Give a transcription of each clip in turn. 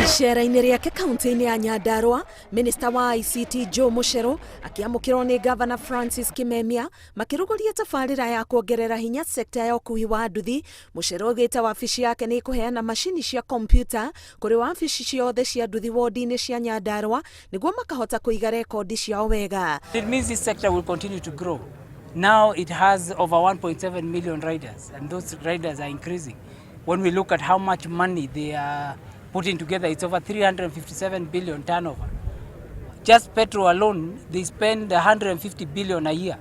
Icera-inĩ rĩake kaunti-inĩ ya Nyandarua, Minista wa ICT Joe Mucheru akĩamũkĩrwo nĩ Gavana Francis Kimemia makĩrugũria tabarĩra ya kuongerera hinya sekta ya ũkui wa nduthi. Mucheru augĩte wabici yake nĩ ĩkũheana macini cia kompiuta kũrĩ wabici ciothe cia nduthi wodi-inĩ cia Nyandarua nĩguo makahota kũiga rekondi ciao wega. It means this sector will continue to grow. Now it has over 1.7 million riders and those riders are increasing. When we look at how much money they are putting together, it's over 357 billion turnover. Just petrol alone, they spend 150 billion a year.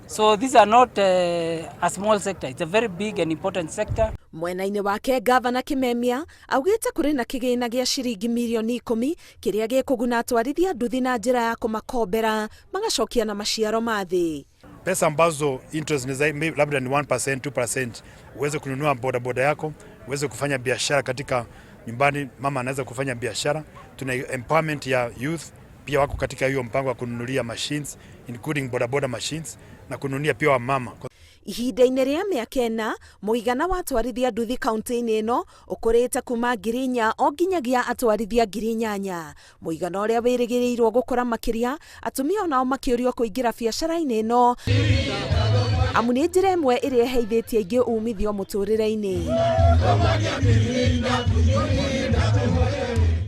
So these are not a small sector, it's a very big and important sector. Mwena-inĩ wake Gavana Kimemia augĩte kũrĩ na kĩgĩna gĩa ciringi mirioni 10 kĩrĩa gĩkũguna atwarithia nduthi na njĩra ya kũmakombera magacokia na maciaro ma thĩ. Pesa ambazo interest ni zaidi, labda ni 1%, 2%, uweze kununua bodaboda yako, uweze kufanya biashara katika nyumbani, mama anaweza kufanya biashara. Tuna empowerment ya youth pia wako katika hiyo mpango wa kununulia machines including bodaboda machines na kununulia pia wamama. Ihinda-inĩ rĩa mĩaka 4 mũigana wa atwarithia nduthi kaunti-inĩ ĩno ũkũrĩte kuma 4,000 o nginyagia atwarithia 8,000, mũigana ũrĩa wĩrĩgĩrĩirwo gũkũra makĩria atumia onao makĩũrio kũingĩra biacara-inĩ ĩno amu nĩ njĩra ĩmwe ĩrĩa ĩheithĩtie aingĩ umithio mũtũrĩre-inĩ.